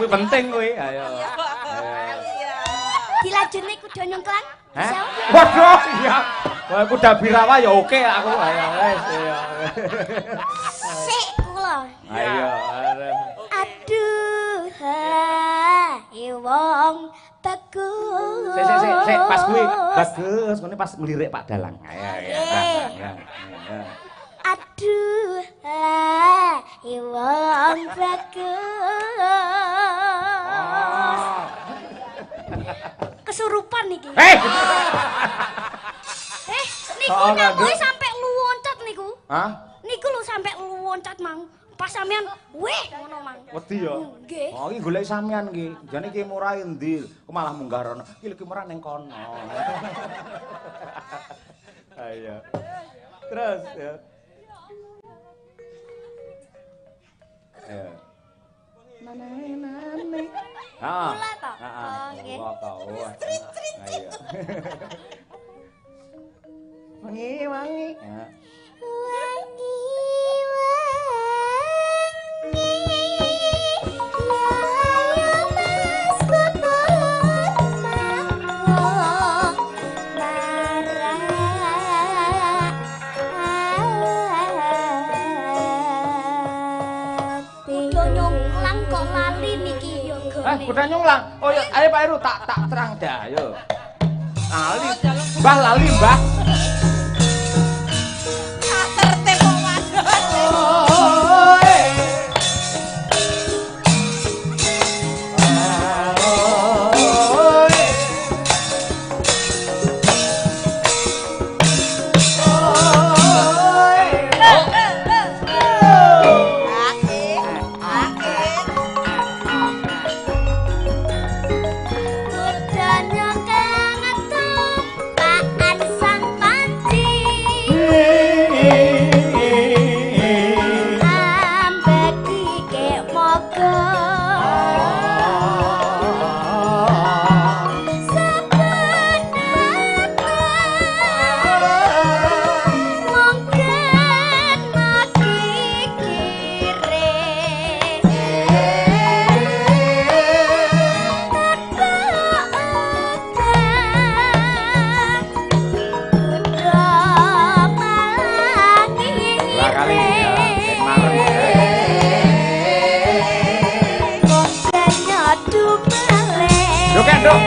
Penting kuwi. Ayo. Dilajune kuda nyongklang. Waduh, iya. Wah, kuda birawa ya oke aku. Ayo wis ya. Sik kula. Ayo. Aduh, hai wong bagus. Sik sik sik pas kuwi. Bagus, ngene pas nglirik Pak Dalang. Ayo ya. Aduh, hai wong bagus. Kesurupan niki. Niku namboe sampe loncat niku. Hah? Niku lho sampe loncat mang. Pas sampean weh ngono mang. Wedi ya. Nggih. Oh, iki golek sampean iki. Jane iki murah endi? Kok malah munggah rono. Iki lho murah ning kono. Ayo. Terus ya. Ayo. Nane. Ah. Kula to. Oh, nggih. Ayo. Wangi, wangi. Wangi, wangi. Ya Mas Putut mangko marah ati. Kuda nyongklang kok lali niki yo gone. Kuda nyongklang. Oh ya, ayo Pak Heru tak terang dah, ayo. Lali. Mbah lali, Mbah. Kuda nyongklang. Joget, Nduk.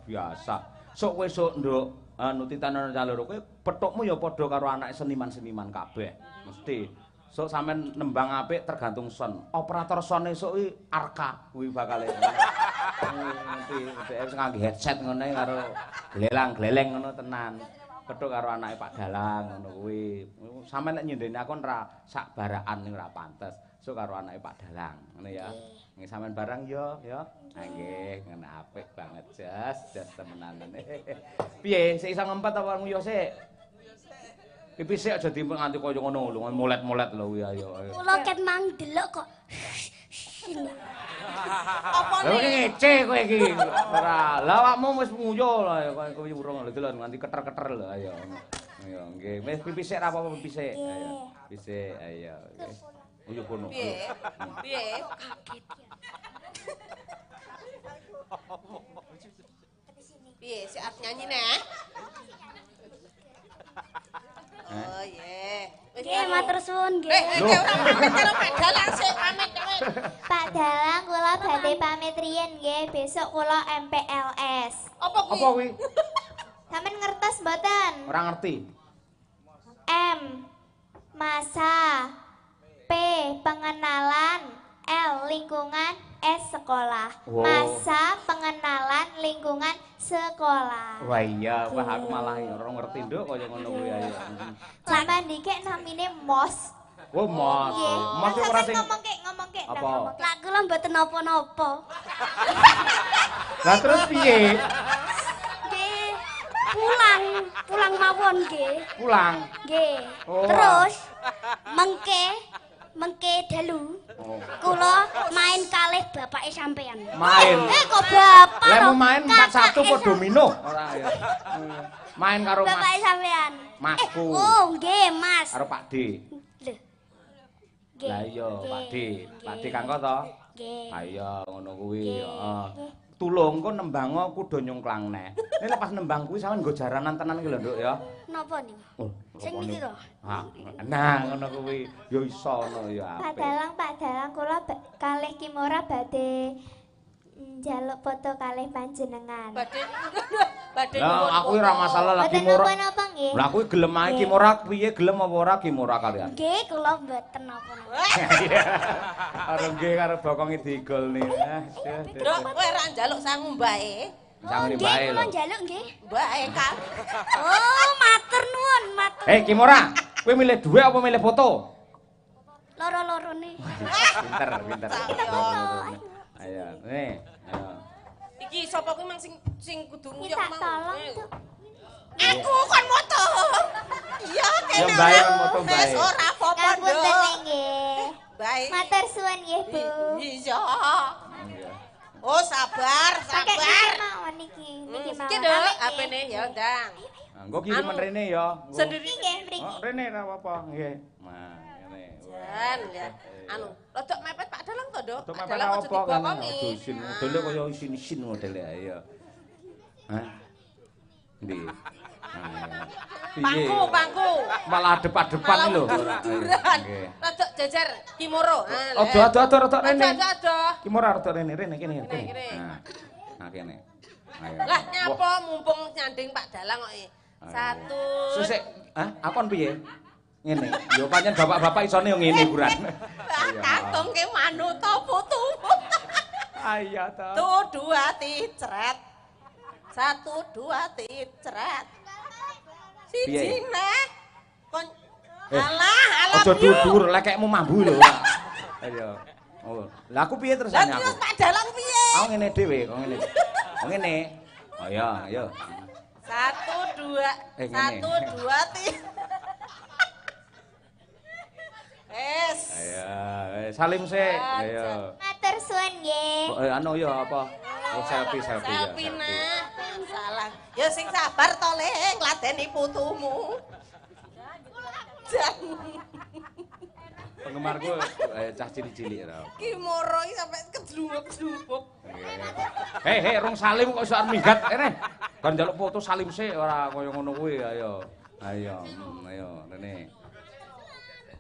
Biasa. Sok kowe sok nduk anu titanan caloro kowe pethukmu ya padha karo anake seniman-seniman kabeh. Mesti. Sok sampean nembang apik tergantung sound. Operator sound esuk kuwi Arka kuwi bakale. Ngerti, dhek wis nganggo headset ngene karo glelang-gleleng ngono tenan. Pethuk karo anake Pak Dalang ngono kuwi. Sampean nek nyindeni aku ora sak barakan ning ora pantes. Sok karo anake Pak Dalang ngono ya. Nggih sampean barang yo ya. Nggih, ngene apik banget jas, jas temenan. Piye, sik iso ngempet apa nguyuh sik? Nguyuh sik. Pipis sik aja dimpet nganti kaya ngono lho, molet-molet lho kuwi ayo. Kula ket mang delok kok. Apa nih? Lha ngece kowe iki. Ora, lah awakmu wis nguyuh lho kowe urung lho delok nganti keter-keter lho ayo. Ayo nggih, wis pipis sik ra apa-apa pipis sik. Ayo. Pipis sik ayo. Nguyuh kono. Piye? Piye? Kaget ya. Piye sik arep nyanyi neh? Oh iya. Nggih, matur suwun nggih. Ora pamit karo Pak Dalang sik pamit kowe. Pak Dalang kula badhe pamit riyen nggih, besok kula MPLS. Apa kuwi? Apa kuwi? Sampeyan ngertos mboten? Ora ngerti. M masa, P pengenalan, L lingkungan, S sekolah. Wow. Masa pengenalan lingkungan sekolah. Wah iya, wah aku malah ora ngerti nduk kaya ngono kuwi ayo. Sampeyan dikek namine Mos. Oh Mos. Mos iku ora sing ngomongke. Lah kula mboten napa-napa. Lah terus piye? Nggih. Pulang mawon nggih. Pulang. Nggih. Oh. Terus mengke dalu. Oh. Kula main kalih bapake sampean. Main. Kok bapak? Lah mau main 4-1 apa domino? Ora ya. Main karo Mas. Bapake sampean. Masku. Oh, nggih, Mas. Karo Pak D. Lho. Nggih. Lah iya, Pak D. Pak D Kangko to? Nggih. Ha iya, ngono kuwi, heeh. Tulung engko nembango kudu nyungklang neh. Nek pas nembang kuwi sampean nggo jaranan tenan iki lho, Nduk ya. Napa niku? Oh, sing niki to. Ha, nah ngono kuwi ya iso ngono ya apik. Pak Dalang kula kalih Kimora badhe njaluk foto kalih panjenengan. Badhe Lah aku ora masalah lah Kimora. Napa-napa nggih. Lah aku gelem ae Kimora piye gelem apa ora Kimora kalian? Nggih, kula mboten napa-napa. Karo nggih karo bokonge digolne. Nduk, kowe ora njaluk sangu mbae. Sangune mbae lho. Kula njaluk nggih. Mbae Kang. Oh, matur nuwun, matur. Eh Kimora, kowe milih dhuwit apa milih foto? Loro-lorone. Pinter, pinter. Ayo, nih, ayo. Iki sapa kuwi mang sing kudu nguyuh mang. Tolong, Aku kon moto. Iya, kene. Ya mbae kon moto mbae. Wis ora apa-apa, Nduk. Ngapunten nggih. Bae. Matur suwun nggih, Bu. Iya. Oh, sabar, sabar. Pakai niki mawon niki, niki mawon. Iki Nduk, apene ya, Ndang. Engko kiriman rene ya. Sendiri nggih mriki. Oh, rene ora apa-apa, nggih. Nah, ngene. Jan. ya. Anu, rodok mepet Pak Dalang to, Nduk? Rodok Pak mepet Dalang aja apa kan? dibokongi. Aja isin modele kaya isin-isin modele ayo. Hah? Ndi? Pangku, pangku. Malah adep-adepan Malah lho. mundur-munduran. Nggih. Rodok jajar Kimoro. Ah, Aduh, aduh, aduh, rodok rene. Aduh, aduh. Kimoro rodok rene, rene kene kene. Kene. Nah. Nah kene. Ayo. Lah nyapa mumpung nyanding Pak Dalang kok. Satu. Sik, hah? Aku kon piye? Ngene. Ya pancen bapak-bapak isone yo ngene ukuran. Kakung ke manut to putumu. Ayo to. Tuh dua ticret. Satu dua ticret. Siji neh. Kon alah, alah. Aja dhuwur lekekmu mambu lho. Ayo. Oh, lah aku piye terus Lah aku? terus Pak Dalang piye? Aku ngene dhewe, kok ngene. Oh ngene. Oh iya, ayo. Satu dua, satu dua tiga. Es. Ayo, salim sik. Ayo. Matur suwun nggih. Oh, anu ya apa? Oh, selfie selfie. Selfie nah. Salah. Ya sing sabar to le, ngladeni putumu. Jan. Penggemarku cah cilik-cilik ra. Ki moro iki sampe kedluwuk-kedluwuk. Hei, hei, rong salim kok iso arep minggat kene. Kon njaluk foto salim sik ora kaya ngono kuwi, ayo. Ayo, ayo rene.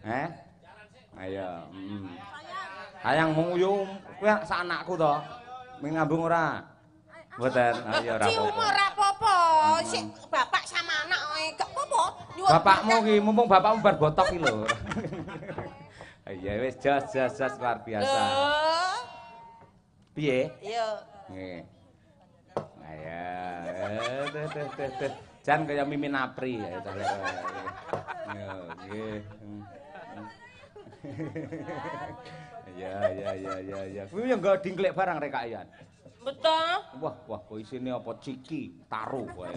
Eh? Ayo, Sayang mung yo kuwi sak anakku to. Ming ngambung ora? Mboten, ayo ora apa-apa. Ora apa-apa. Sik bapak sama anak gak apa-apa. Bapakmu ki mumpung bapakmu bar botok ki lho. Iya wis jos jos jos luar biasa. Piye? Iya. Nggih. Ayo, teh teh teh teh. Jan kaya Mimin Apri ya. Yo, nggih. Ya ya ya ya ya. Kuwi yo nggo dingklek barang rek kayan. Beto. Wah, wah, kok isine apa ciki, taruh wae.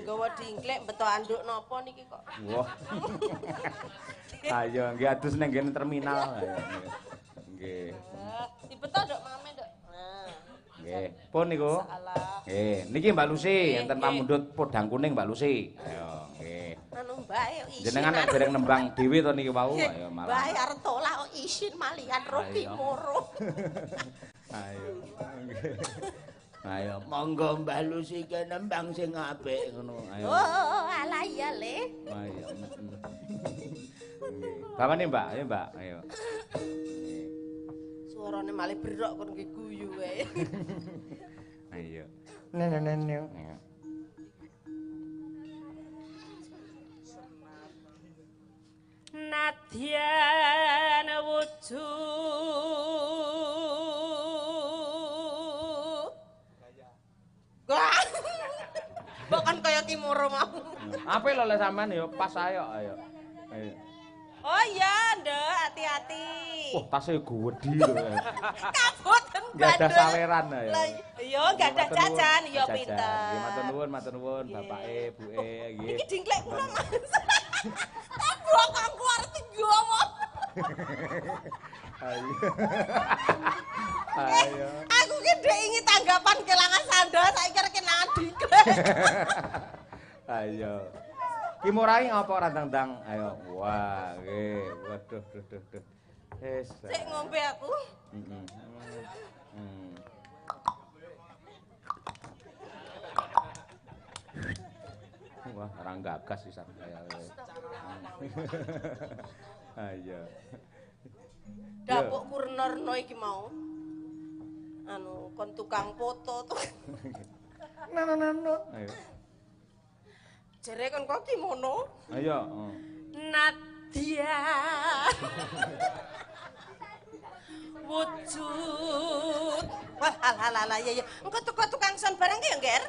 Nggawa dingklek beto anduk napa niki kok. Wah. Ayo nggih adus nang ngene terminal. Nggih. Dibeto nduk mame nduk. Nah. Nggih. Pun niku. Nggih, niki Mbak Lucy enten pamundhut podang kuning Mbak Lucy. Ayo, nggih. Anu mbae isin. Jenengan nek dereng nembang dhewe to niki wau, ayo malah. Mbae arep tolak kok isin malian roh Kimoro. Ayo. Ayo, monggo Mbah Lucy ke nembang sing apik ngono. Ayo. Oh, alah iya le. Ayo. Bapane Mbak, ayo Mbak, ayo. Suarane malih berok kon nggih guyu wae. Ayo. Nene. Nadyan wujud. Wah. Bukan kaya Kimoro mau. Apik lho lek sampean ya pas ayo ayo. Ayo. Oh iya, Nduk, hati-hati. Wah, tasnya gede lho. Kaboten Enggak ada saweran ya. Iya, enggak ada jajan, ya pinter. Nggih, matur nuwun bapake, buke nggih. Iki dingklek kula, Mas. Tabok aku arep ngomong. Ayo. Ayo. Aku ki ndek ingin tanggapan kelangan sandal, saiki arep kelangan dingklek. Ayo. Ki murai ngapa ora ndang-ndang? Ayo. Wah, nggih. Waduh, duh, duh, duh. Wis. Sik ngombe aku. Heeh. Wah, orang gagas sisan kaya. Ayo. Dapuk kurnorno iki mau. Anu, kon tukang foto tuh. Nano. Ayo. Jere kon kok kimono? Ayo. Nadia. Wujud. Wah, alah ya ya. Engko teko tukang son barang ki ya, Ngger.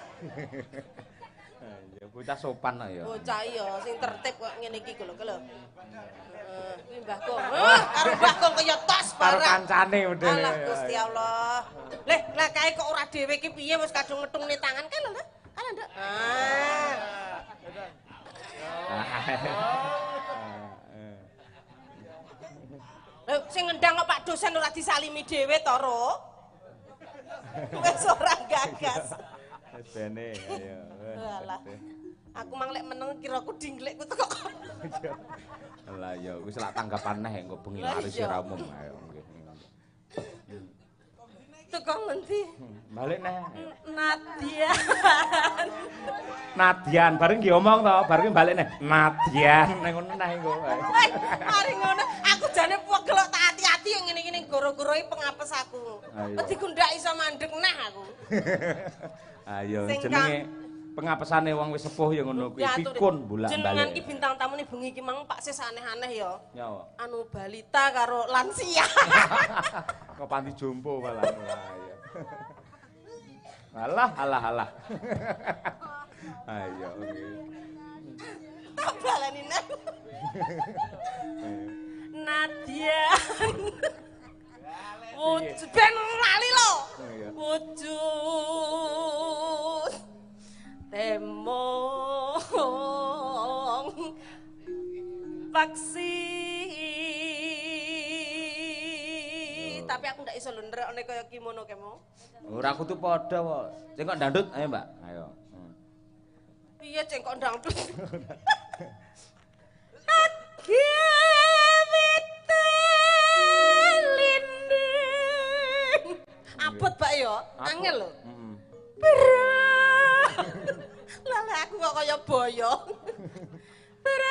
Ya bocah sopan ya. Bocah iya sing tertib kok ngene iki lho, lho. Heeh, kuwi Mbah Kong. Karo Mbah Kong kaya tos Karo barang. kancane modele. Alah Gusti Allah. Leh, lah kae kok ora dhewe iki piye wis kadung metungne tangan kae lho, lho. Alah, Nduk. Ah. Lho, sing ngendang kok Pak dosen ora disalimi dhewe to, Ro? Wis ora gagas. Wis bene, ayo. Alah. Aku mang lek meneng kira aku dingklekku teko kono. Lah ya wis lak tanggapan neh engko bengi laris ora umum. Ayo nggih. Teko ngendi? Balik neh. Nadian. Nadian bareng nggih omong to, bareng balik neh. Nadian nang ngono neh engko. Mari ngono, aku jane pegel tak ati-ati yang ngene-ngene goro-goro iki pengapes aku. Wedi ndak iso mandek neh aku. Ayo jenenge pengapesane wong wis sepuh ya ngono kuwi pikun bolak-balik. Jenengan ki bintang tamune bengi iki mang Pak Sis aneh-aneh ya. Nyawa. Anu balita karo lansia. Kok panti jompo malah. Alah alah alah. Ayo oke. Tak baleni nang. Nadian. Wujud ben lali lho. Wujud temong paksi. Tapi aku ndak iso lho nerekne kaya kimono kemo. Ora kudu padha kok. Cengkok ndandut ayo Mbak. Ayo. Piye cengkok ndangdut? Abot Pak ya, angel lho. Berat. Lah aku kok kaya boyong. Beran.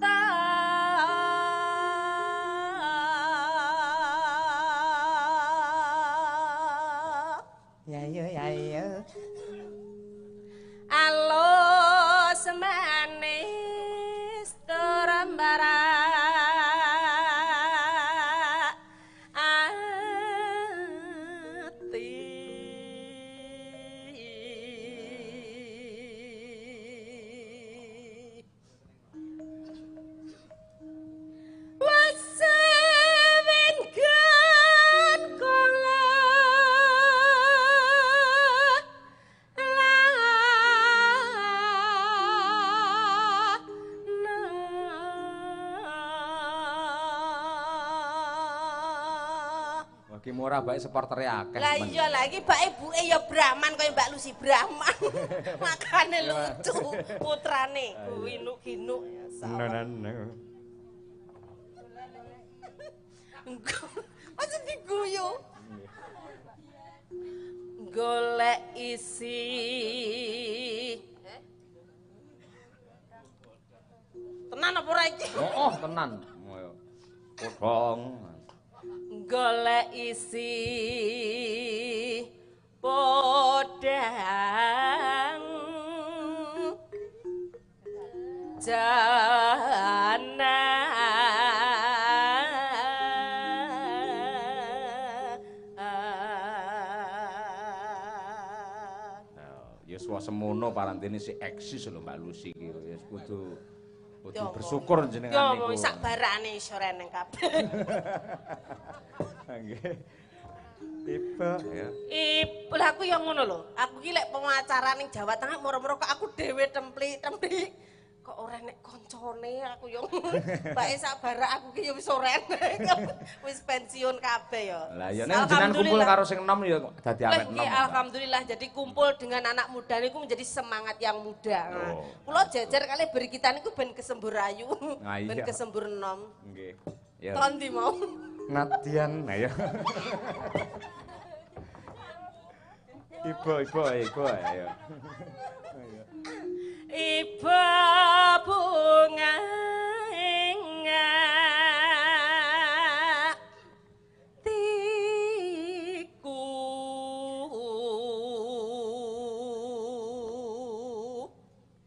Ta. Ya ya ya ya. Alus manis turambara. Ora bae supportere akeh. Lah iya lah iki bak ibuke ya Brahman kaya Mbak Lucy Brahman. Makane lucu putrane kuwi nuk-ginuk ya salah. Aja diguyu. Golek isi. Tenan apa ora iki? Oh, tenan. Kodhong. Golek isi podang jana ya semono parantene si eksis lho Mbak Lucy iki ya kudu kudu bersyukur jenengan niku. Yo sak barane iso reneng kabeh. Nggih. Ibu ya. Ibu lah aku yang ngono lho. Aku ki lek pengacara ning Jawa Tengah moro-moro kok aku dhewe templik-templik. Kok ora nek koncone aku yo. Bae sak barak aku ki yo wis ora enek. Wis pensiun kabeh yo. Lah ya nek jenengan kumpul karo sing enom ya dadi awet enom. Alhamdulillah jadi kumpul dengan anak muda niku menjadi semangat yang muda. Oh. Kula jejer kalih beri kita niku ben kesembur ayu, ben kesembur enom. Nggih. Ya. Ton ndi mau? Nadian nah ya. Ibu ibu ibu ayo. Ibu bunga atiku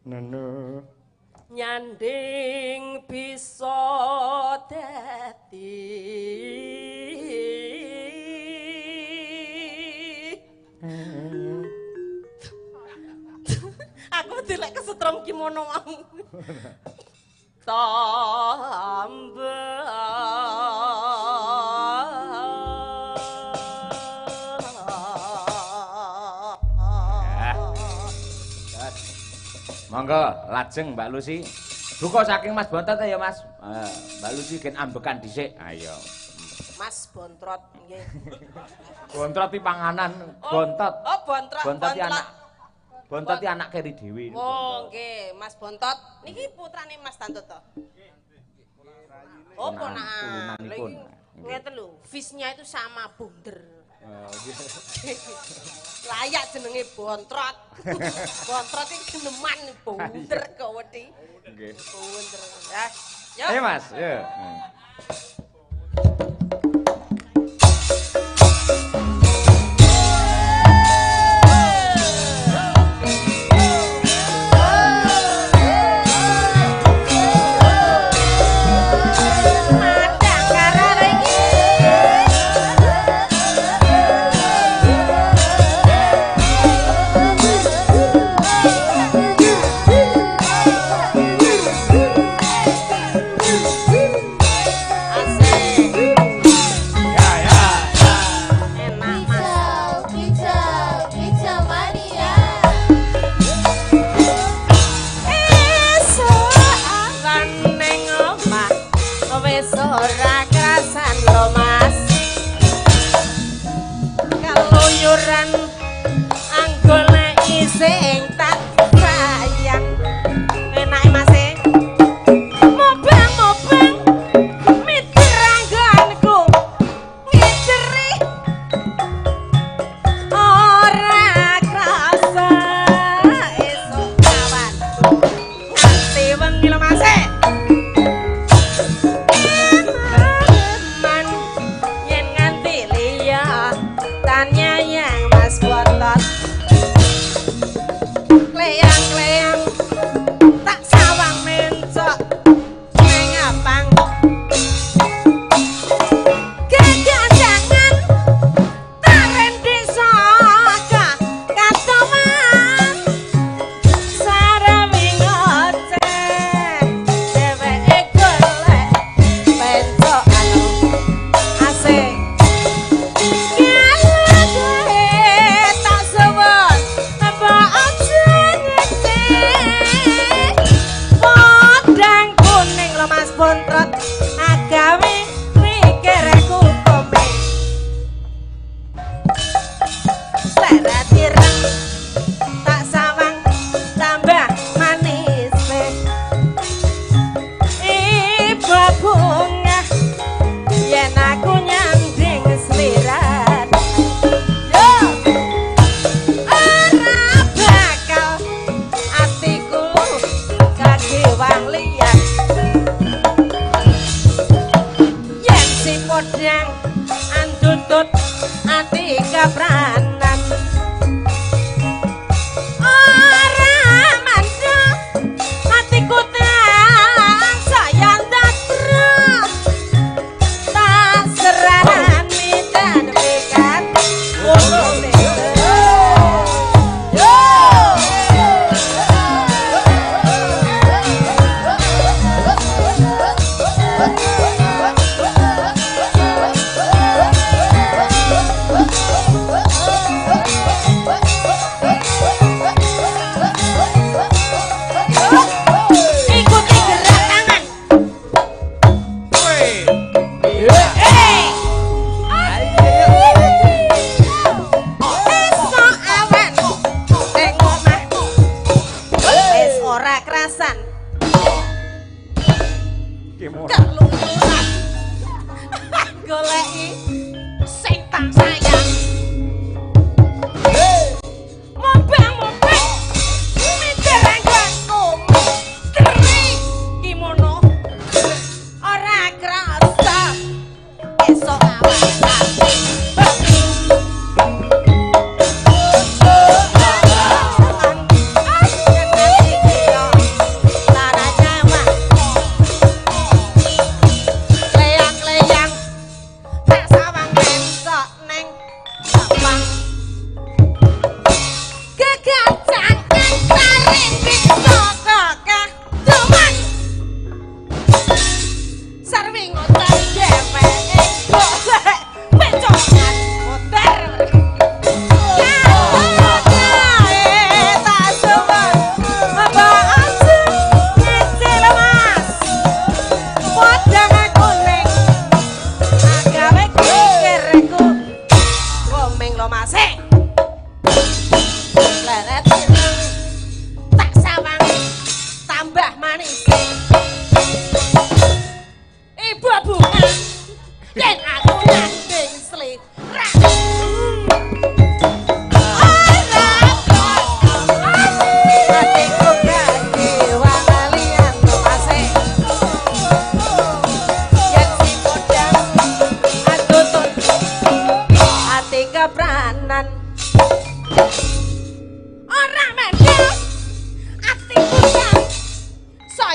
neno nyanding bisa dadi aku dilek kesetrum kimono mau. Tambah. Monggo lajeng Mbak Lucy. Duka saking Mas Bontot ya Mas. Mbak Lucy gen ambekan dhisik. Ayo. Mas Bontrot nggih. Bontrot iki panganan, bontot. Oh, bontrot. Bontot iki anak. Bontot iki anak keri dhewe. Oh, nggih, Mas Bontot. Niki putrane Mas Tantut to? Oh, ponakan. Lha iki ngeten lho, fisnya itu sama bunder. Oh, nggih. Layak jenenge Bontrot. Bontrot iki geneman bunder kok wedi. Nggih. Bunder. Ya. Yo. Ayo Mas, yo. Sarwing otak dheweke.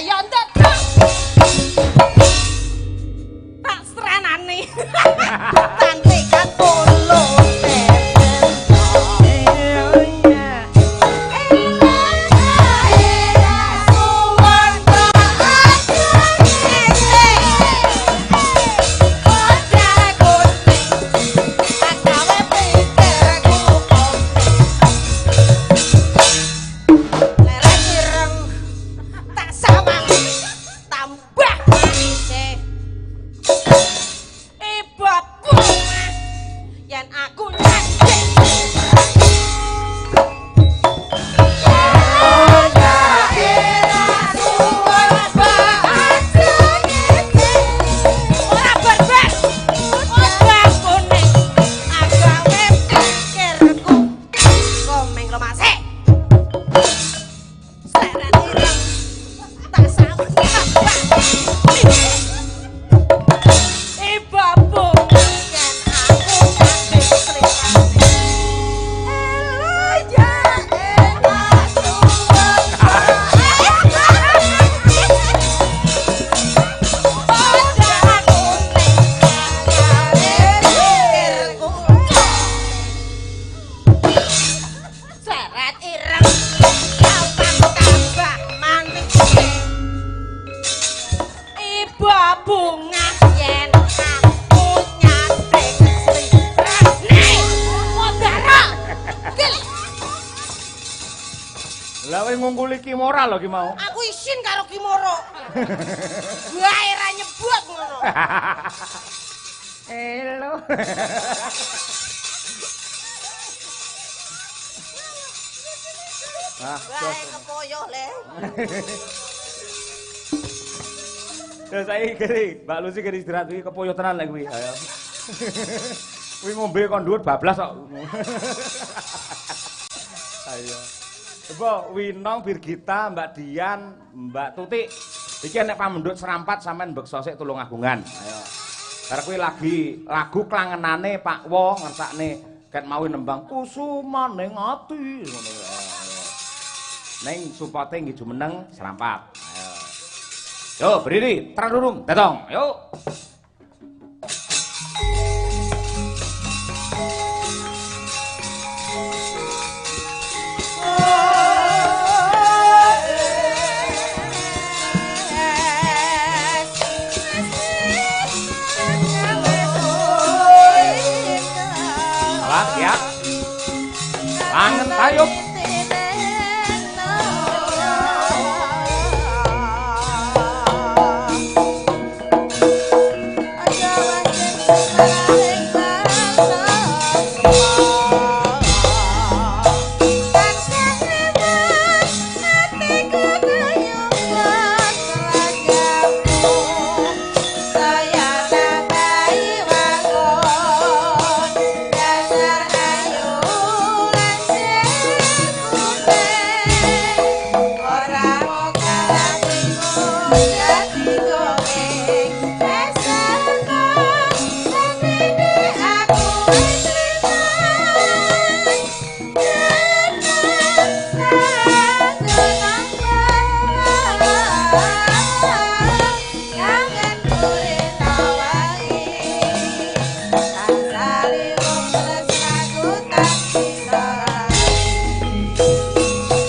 Kaya ndak tak seranane. Tante katolo. Lho ki mau. Aku isin karo Ki Moro. Wae ra nyebut ngono. Elo. Ah, wae kepoyo le. Terus saiki keri, Mbak Lucy keri istirahat iki kepoyo tenan lek kuwi. Ayo. Kuwi ngombe kon dhuwur bablas kok. Ayo. Coba Winong, Birgita, Mbak Dian, Mbak Tuti. Iki nek pamendhut serampat sampean mbeksa sik Tulungagungan. Ayo. Bar kuwi lagi lagu klangenane Pak Wo ngersakne ket mau nembang kusumane ati ngono. Ning supote nggih jumeneng serampat. Ayo. Yo berdiri, terang durung, datang. Yo. Langen tayub.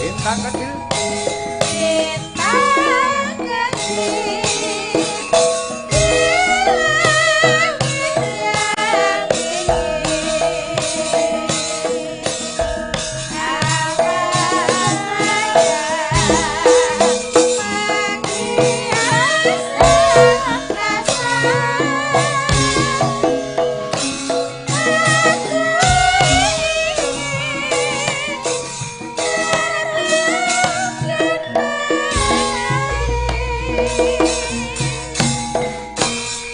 Bintang kecil.